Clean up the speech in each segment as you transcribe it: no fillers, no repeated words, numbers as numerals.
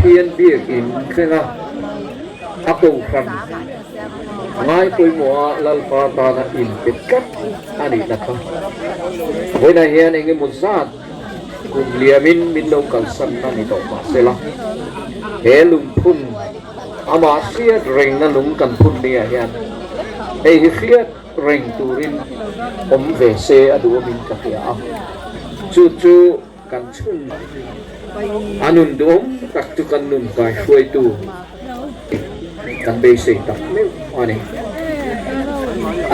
Pathian biakin thlenga a kohhran ngai pawimawha Lalpa tana inpe tlat a nihna kha vawiinah hian engemaw zat kum liamin min lo kalsan a ni tawh mahsela he lungphun amah hriat rengna lung kan phun niah hian hei hi hriat reng turin awm ve se a duhawmin ka hria a, chu chu kan chhun a nun duhawm tak chu kan nun kaihruaitu kan beisei tak meuh a ni.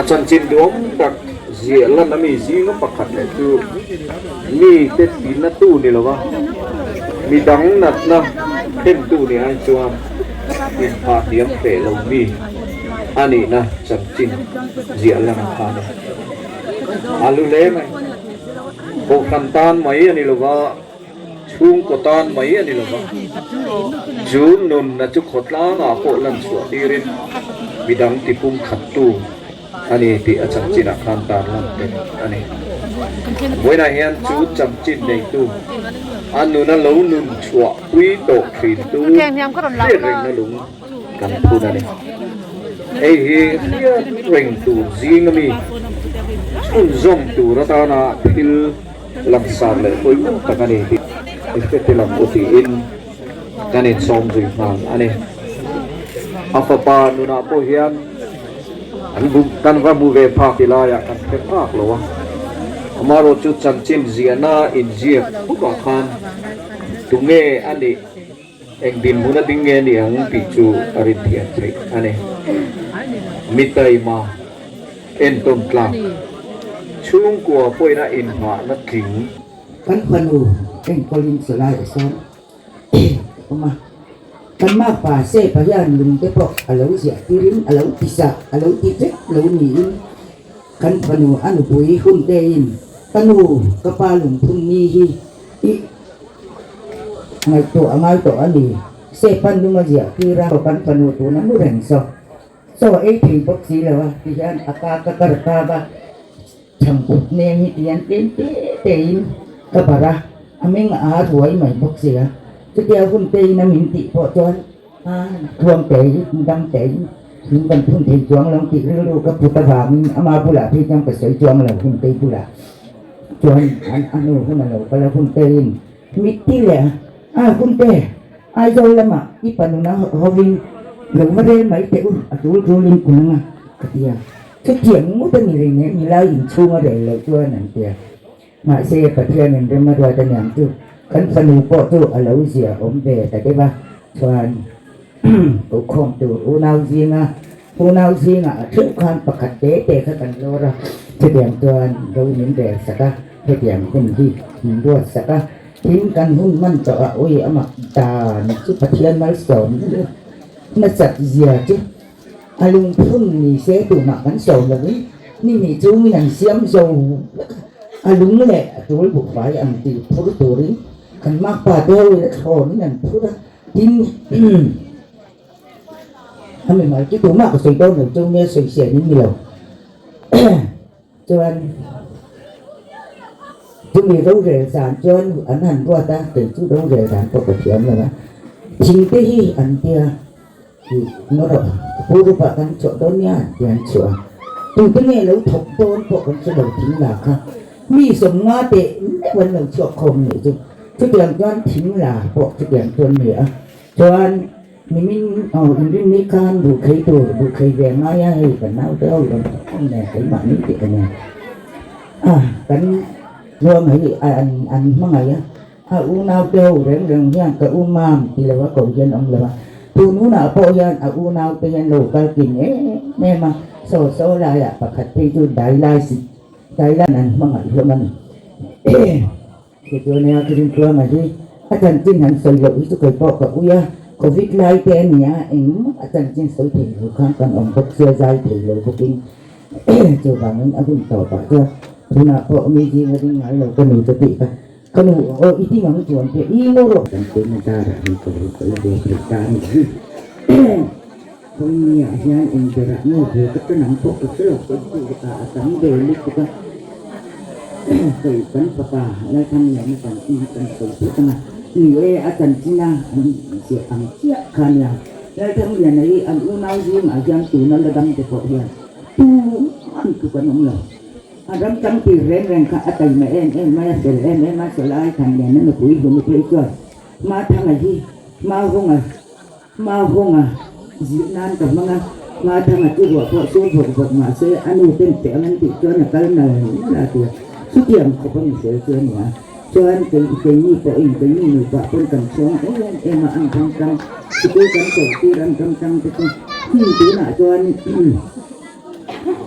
A chanchin duhawm tak ziah lan a mi zinga pakhat leh chu mite tinatu ni lova midang natna thlentu ni ai chuan inphah hniam hreh lo mi a nihna chanchin ziah lan a khan a. A lu hle mai. Kohhran tan mai a ni lova, chhungkaw tan mai a ni lova, chu nunna chu khawtlangah pawh lan chhuah tirin midang tipum khattu a ni tih a chanchinah khan tan lan tel a ni. Vawiinah hian chu chanchin neitu a nuna lo nun chhuah pui tawh thintu hriat rengna lung kan phun a ni. Hei hi hriat reng tur zing ami chhunzawm tur atana thil langsar leh pawimawh tak a ni tih i hre tel ang u tiin kan insawm zui nghal a ni. A fapa nunah pawh hian an kan va hmu ve phak ti laiah kan hre phak lo a, amaherawhchu chanchin ziahna inziak bawkah khan tunge a nih? Eng dinhmun a ding nge ni ang tih chu a rin thiam theih a ni. Mitaima entawn tlak chhungkua pawhin a inhmahna tling. Kan fanu enkawlin chulaiah sawn awm a, kan makpa Sepa hian lungte pawh a lo ziah tirin a lo ti sah a lo ti vek lo niin kan fanu a nupui Huntein ka nu ka pa lungphun ni hi i Ngaihtuah a ngai tawh a ni. Sepan lung a ziah tir a, kan fanu tuna mu reng saw chaw a ei thei bawk si lo a ti hian a ka ka kar kak a, chhangkut neng hi ti hian tlem te te in ka barh a, a meng a ruai mai bawk si a, chutia hun te in a min tih pawh chuan a tluang te in dam te in min kan phun thei chuang lo tih rilru ka put avangin ama bulah phei chuan ka sawi chuang lo hun tei bulah. Chuan an a hnu hun a lo kal a hun te in mitti leh a hun te Aizawl lamah i panuna hovin lo va rel mai teh u a tul tul in kun anga ka ti a, chutiang ngawt a ni reng em helai inchhung a rel loh chuan an ti a, mahse Pathian in rem a ruat a niang chu kan fanu pawh chu a lo zia awm ve ta deuh a, chuan Kokhawm tur unau zinga unau zingah a theuh khan pakhat te te kha kan lawr a, chutiang chuan ro min rel sak a, hetiang hun hi min ruat sak a, tin kan hun hman tawh a ui a mak dan chu Pathian malsawm hmasat zia chu a lungphun ni se tumah kan sawm lovin ni hnih chungin an siam zo vek a, a lung leh a tul buhfai ang tih phur turin kan makpa te ho in a thlawnin an phur a. Tin, a mi mal chu tumah ka sawi dawn lo chu nia sawi siam in ni lo. Chuan chumi rorel zan chuan an han ruat a, kei chu rorel dan pawh ka thiam lo a. Thing te hi an tia ngaw rawh, pu rupa kan chhuah dawn nia an tia an chhuah a. Tute nge lo thawk dawn pawh kan hre lo thing la kha. Mi sawmnga teh meuh an lo chhuak khawm nih chu. Chutiang chuan thing la pawh chutiang chuan ni a. Chuan nimin aw inrinni khan buhkhei tur buhkhei ve ngai a hei kan naute ho rawn thawk khawm nen keimahni tih ka nia. A kan ruang hi an an hmangaih a. A unaute ho reng reng hian ka u mam ti lo a ko hian awm lo a. Tun hunah pawh hian a unaute hian lo kal kim em em a. Saw saw laiah pakhat phei chu dai lai si Thailand an hmangaih hlawm a ni. Tichuan a Kirin Tluanga hi a chanchin han sawi loh hi chu kei pawh ka ui a, Covid lai te a nia, engmah a chanchin sawi thei lo khan kan awm bawk sia, zai thei lo bawkin chuvangin a hun tawpah chuan tunah pawh mi zinga ding ngai lo ka nu ka tih kha, ka nu aw i ding ang chuan te i ngaw rawh. Kan tuna darah hi ka lo kal ve thei ta a ni. Kawngniah hian engberah nge ve ka tan ang pawh ka hre lo kan tih ah a tam ve lutuk a, kei kan fapa Lalthangliana kan tih hi kan sawi phawt ang a. Ni e, a chanchina an ziah ang chiah kha nia. Lalthangliana hi an unau zingah hian tuna la dam te pawh hian tu an tluk an awm lo. A ram tang tir reng reng kha a taima em em mai, a fel em em a, Sawlai Thangliana nupui hlumi phei chuan Mathanga hi Mahawnga Mahawnga zilh nan ka hmang a, Mathanga chu ruah pawh sur vawk vawk mah se a nu ten teh ang an tih chuan a kal nal nal a tia chutiang khawp a mihel chu a ni a. Chuan kei keini pawhin keini nupa pawn kan chhuang em em a an ram tang sikul kan chawlh tir an ram tang te chu tunah chuan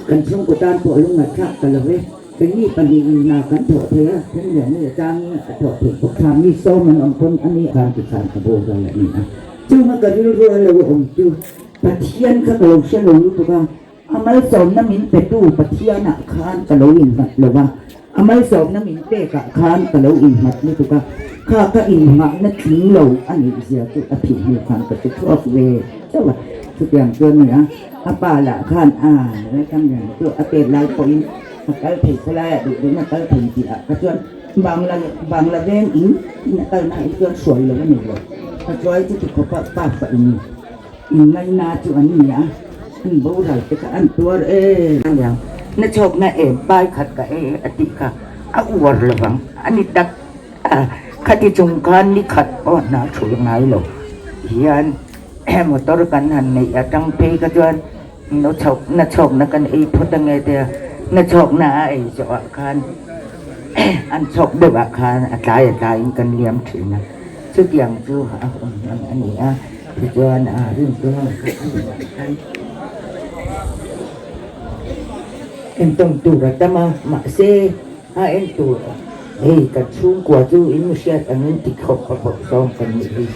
Kan chhungkaw tan pawh lungngaihthlak ta lo e. Keini pahnihin hna kan thawh thei a, then leh mi atangin a thawh theih bawk. Thla mi sawm an awm pawn a ni khan tikhan ka bo vel a ni a. Chunga ka rilru a lo awm chu Pathian kha ka lo hre lo lutuk a, a malsawmna min petu Pathianah khan ka lo innghat lo va, a malsawmna min pekah khan ka lo innghat lutuk a, kha ka innghahna tling lo a nih zia chu a thih hnu khan ka hre chhuak ve chauh a. Chutiang chu a ni a. A pa lah khan a Lalthangliana chu a pek lai pawhin a kal thei khawlaiah duh duhna kal thei tih ah kha chuan Bangla Bangla veng in in a kalna hi chuan hruai lo a ni lo. A chuai chu ti khawpa pa fa in in ngaina chu an ni a, an boral te kha an tuar em aniang. Na chhawkna em pai khat ka e a tih kha a uar lovang a ni tak a, khati chung khan ni khat pawh hna thul ngai lo hian. Motor kan han neih atang phei kha chuan no chhawk na chhawk na kan ei phawt ange tia na chhawk na a ei zawh ah khan an chhawk deuh ah khan a tlai a tlai in kan liam thin a chutiang chu a awm ang a ni a tichuan a rintu ang kha a ni ah khan entawn tur a tam a mahse a en tur hei kan chhungkua chu in hriat angin tikhawp a bawrh zawng kan nih hi.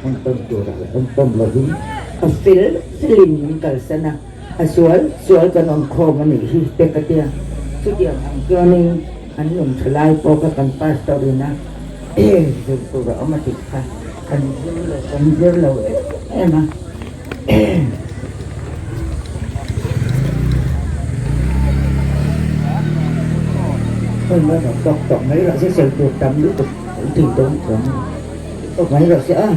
An tawn turah lah an tawn lovin a fel felin min kalsan a, a sual sual kan awm khawm a nih hi te ka tia. Chutiang ang chuanin an lung tha lai pawh kha kan pastor in a zir tur a awm a tih kha kan zir lo kan zir lo em em a. Tawk tawk mai rawh se sawi tur tam lutuk. Thei dawn chuan aw mai rawh se a.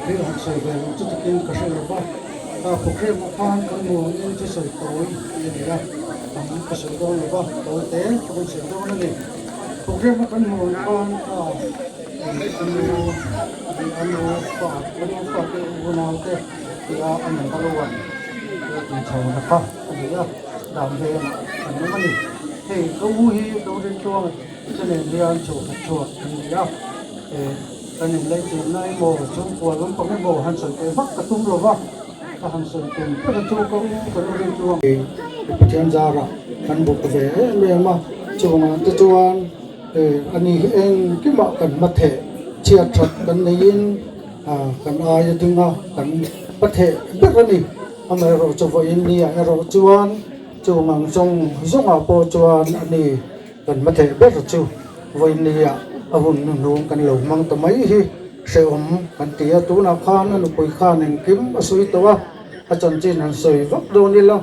Thil han sawi ve loh chu takin ka hre lo va, programme ah khan kan nuamin chu sawi tawi tih a ni a, tam ka sawi dawn lo va, tawi te ka rawn sawi dawn a ni. Programme a kan nuam khan Anu anu fa anu fa te unau te tia a number one te tih chho na kha a ni a dan vel an awm a ni. Hei ka u hi lo rin tluang te nen hian chhuah chhuak an ni a, eh kan inlei chenna emaw chhungkua lampang emaw han sawi teh vak ka tum lo va, ka han sawi tum ber chu ka u ka lo rin tluang. Pathian zarah kan buk ve em em a, chungah te chuan. A ni hi engkimah kan hmatheh chhiat that kan neiin kan aia ding a, kan hmatheh ber a ni. Amaherawhchu vawiin ni ah erawh chuan chung ang zawng zawngah pawh chuan a ni kan hmatheh ber chu vawiin ni ah a hun hnuhnung kan lo hmang ta mai hi hrehawm kan ti a. Tunah khan a nupui khan engkim a sawi tawh a, a chanchin han sawi vak dawn ila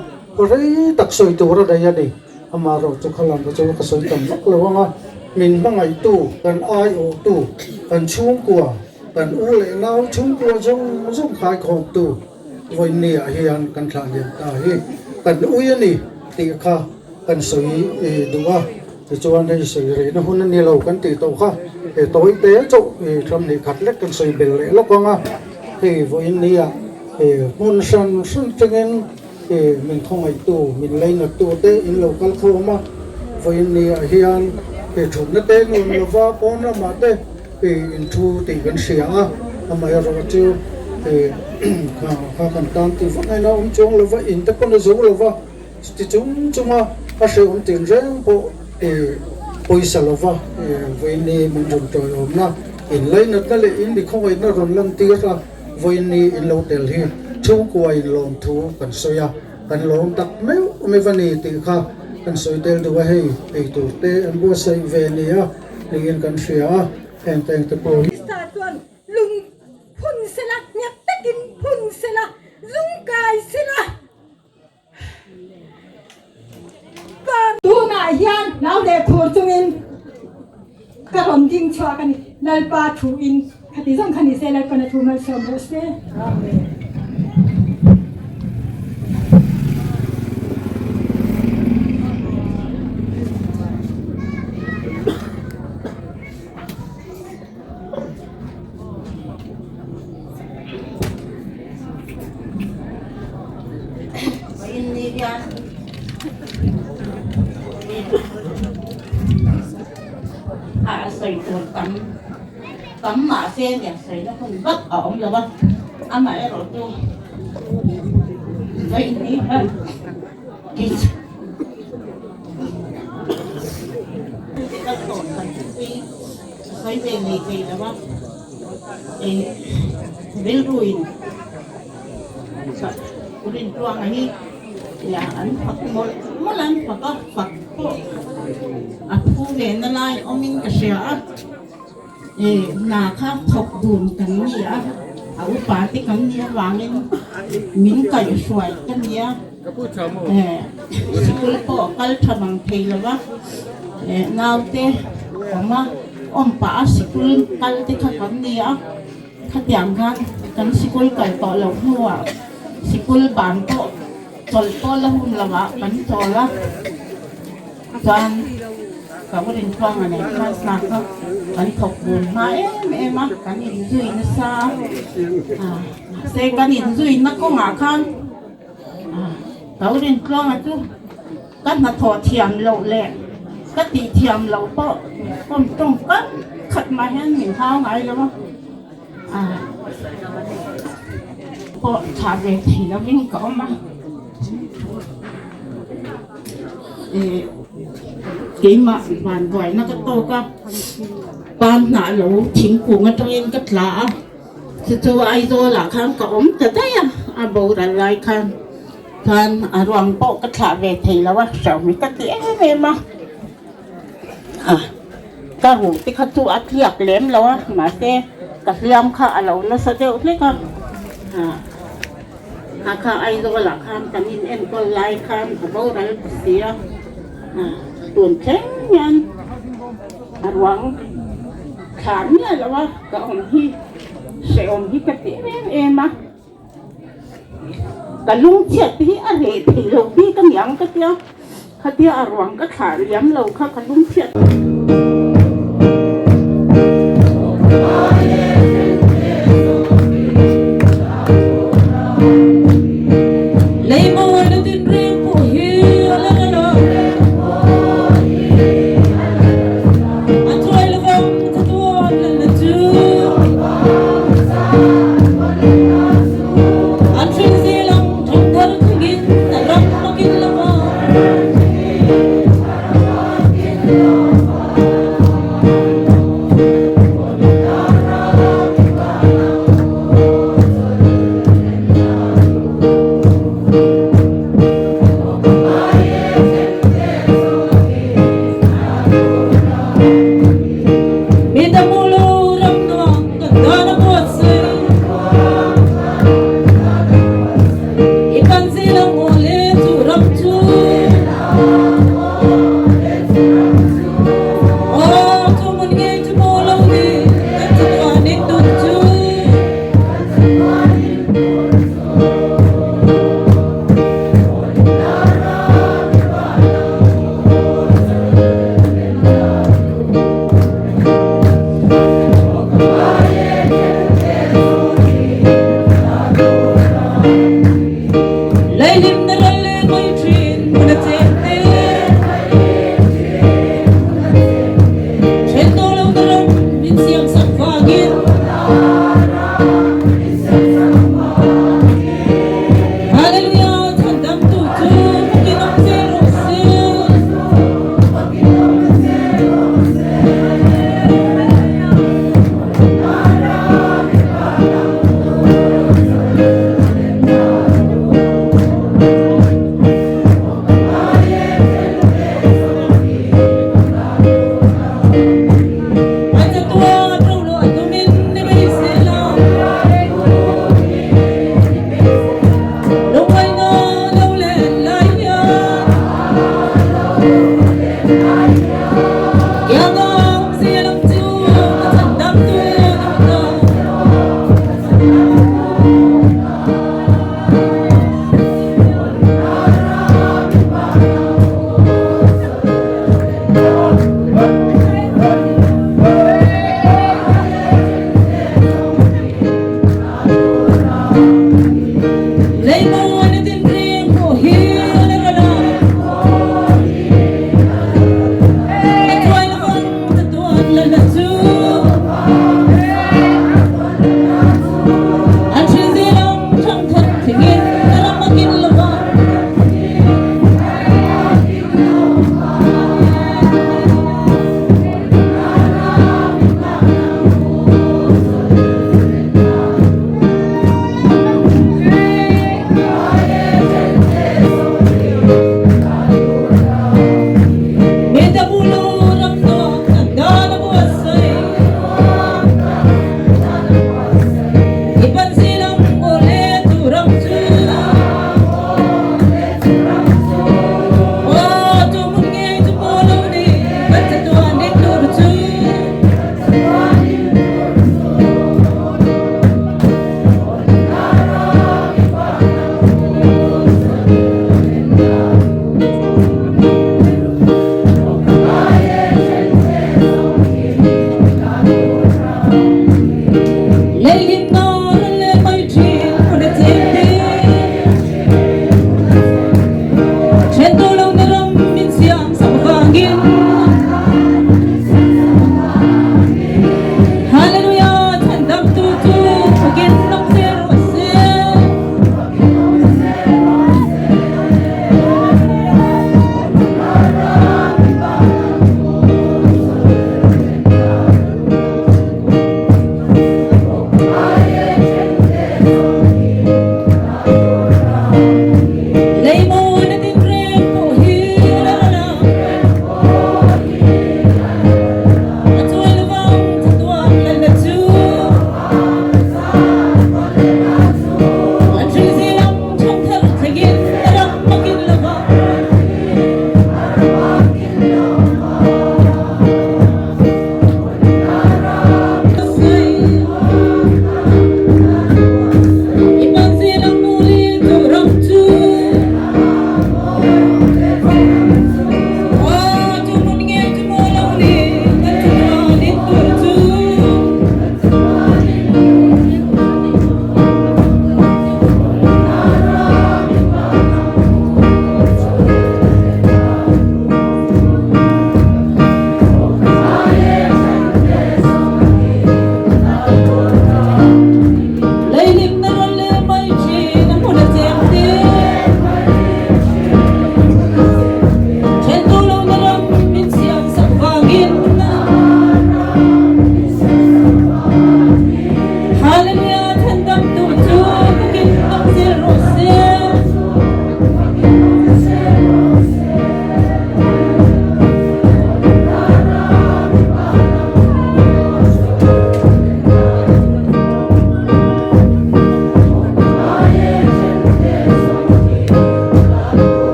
rei tak sawi tur a nei a ni. Amaherawh chu kha lam chu ka sawi tam vak lo ang a, min hmangaihtu, kan aiawhtu, kan chhungkua, kan u leh nau chhungkua zawng zawng khaikhawmtu vawiinni ah hian kan thlah lian ta hi kan ui a ni tih kha kan sawi duh a, tichuan hei sawi rihna hun a ni lo kan tih tawh kha he tawi te chauh thlam hnih khat lek kan sawi bel leh lawk ang a, hei vawiinni ah hmun hran hran thlengin. He min khawngaihtu, min leinattu te in lo kal khawm a, vawiin ni ah hian he thutna te nuam lova pawn lamah te he in thu tih kan hria a, amaherawh chu Kha kha kan tan tih vak ngaihna awm chuang lo va, in te pawn a zo lo va, chuti chung chunga a hrehawm tinreng pawh pawisa lo va, vawiinni min rawn tawiawmna, inlainatna leh in mikhawngaihna rawn lantir a, vawiinni in lo tel hi chhungkua in lawmthu kan sawi a, kan lawm tak meuh meuh a ni tih kha kan sawi tel duh a, hei eitur te an buatsaih ve nia niin kan hria a, heng te engte pawh hi. Krista chuan lung phun sela, nghet takin phun sela, lung kai sela. Tunah hian nau leh khur chungin ka rawn ding chhuak a ni. Lalpa thuin khati zawng kha ni se, Lalpan a thu malsawm rawh se. Amen. A sawi tur tam tam mahse nia sawina hun vak a awm lo a, amaherawh chu vawiin hian Sawi ve ngei thei lo a, eng rilruin Rintuanga hi la an fak mawlh mawlh an fak a, fak pawh a phu ve na lai awmin ka hria a, hna kha thawk dun kan ni a, a upa te kan nih avangin min kaihhruai ka ni a. Sikul pawh kal tha bang thei lo va, naute awm a, awm pah a sikul kal te kha kan ni a, khatiang khan kan sikul kal tawh loh hnuah sikul ban pawh chawlh pawh la hun lo ah kan chawl a, chuan ka u Rintluanga nen khan hna kha kan thawk dun hma em em a, kan inzui nasa a, mahse kan inzui na kawngah khan. Ka Rintluanga chu ka hnathawh thiam loh leh ka tih thiam loh pawh kawm tawng khat khat mah hian min hau ngai lo a, pawh tha ve thei lovin ka awm a, keimah vanduaina ka tawk a, pan hnah lo thingkung atangin ka tla a. Chu chu Aizawl ah khan ka awm ta daih a, a boral lai khan chuan a ruang pawh ka thlah ve thei lo a, hrehawm ka ti em em a, ah ka ruh te kha chu a tliak lem lo a, mahse ka hliam kha a lo nasa deuh hlek a, ah kha kha Aizawl ah khan kan in enkawl lai khan a boral ta si a, ah tun thleng hian a ruang. Thlah miah lo a ka awm hi hrehawm hi ka ti em em a, ka lungchhiat te hi a reh thei lo bik a niang ka tia, khatia a ruang ka thlah liam lo kha ka lungchhiat.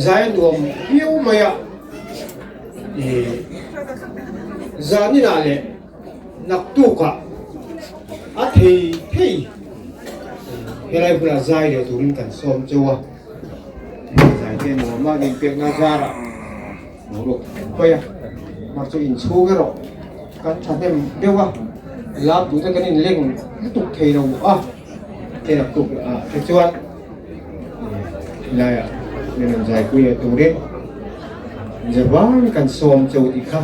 Zai a nuam viau mai a, ih zaninah leh naktukah a thei thei helai hmunah zai leh turin kan sawm cheu a, zai te a nuam a, inpekna zarah boruak mai a, mahse chu inchhung erawh kan thahnem deuh a, lam duhte kan inleng lutuk thei lo a. Hei naktuk ah te chuan helaiah min rawn zaipui leh turin Javan kan sawm cheu tih kha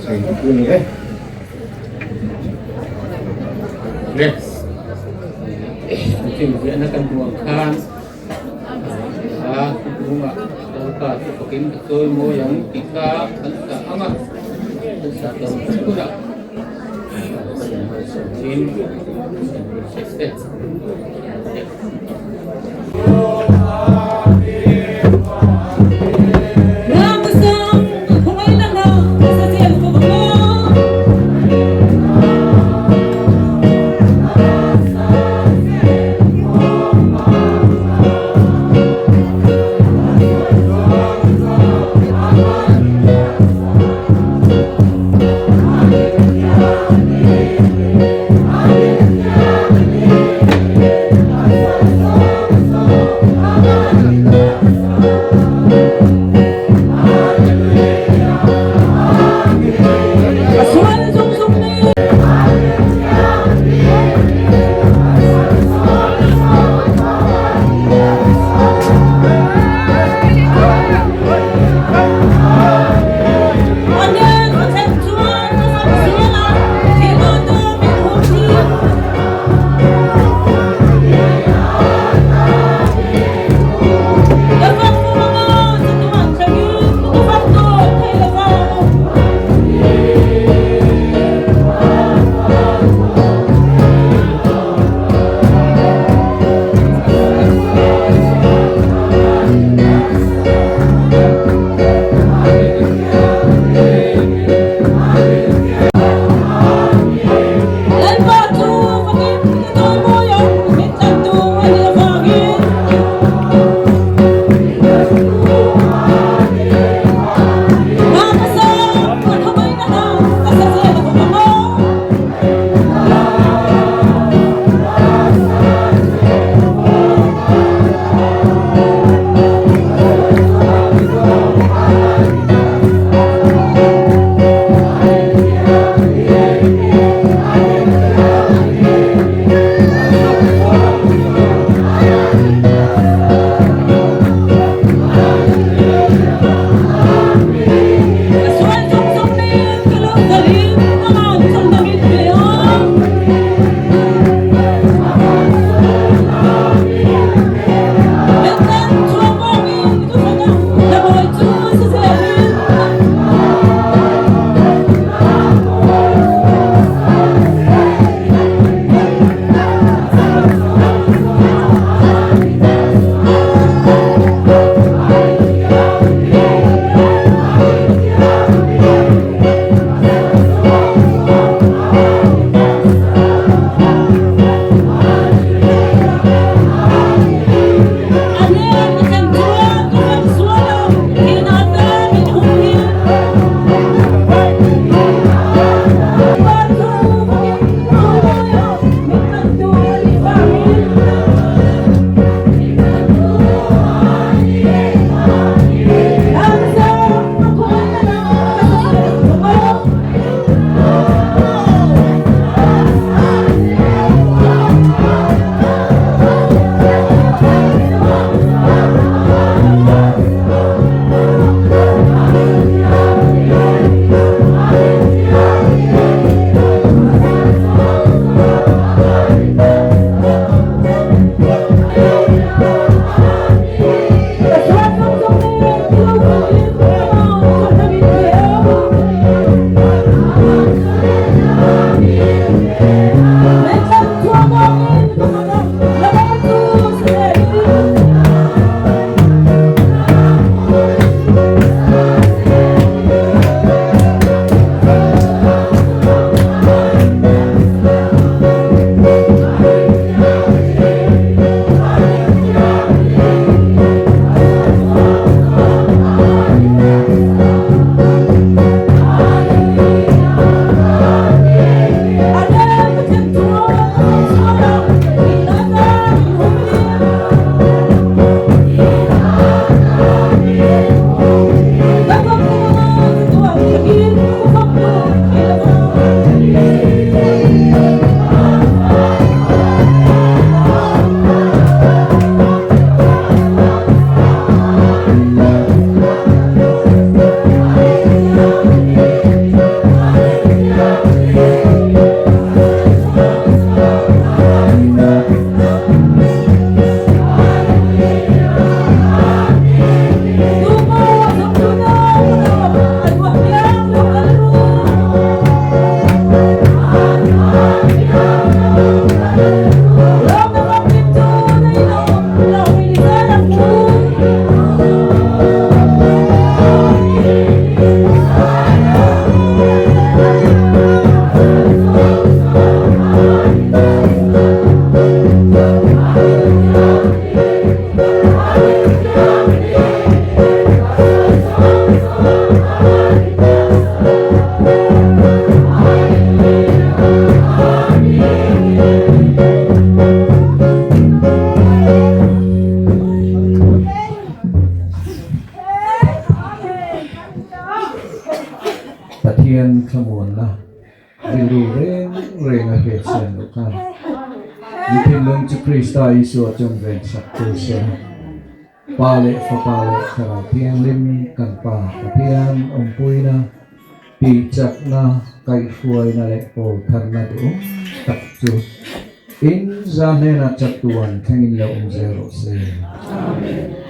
sawi duh tu a ni e. Next. Chimziahna kan hmuh ang khan a hnungah Lalpa chu fakin a chawi mawi ang tih kha kan sah ang a, kan sah lo hunah reng reng a hriat sian loh khan mi thinlung chu Krista Isua chuan ven sak tu se. Pa leh Fapa leh Thlarau Thianghlim kan Pa Pathian awmpuina, tihchakna, kaihhruaina leh pawl tharna duhawm tak chu in za hnenah chatuan thlengin lo awm zel rawh se. Amen.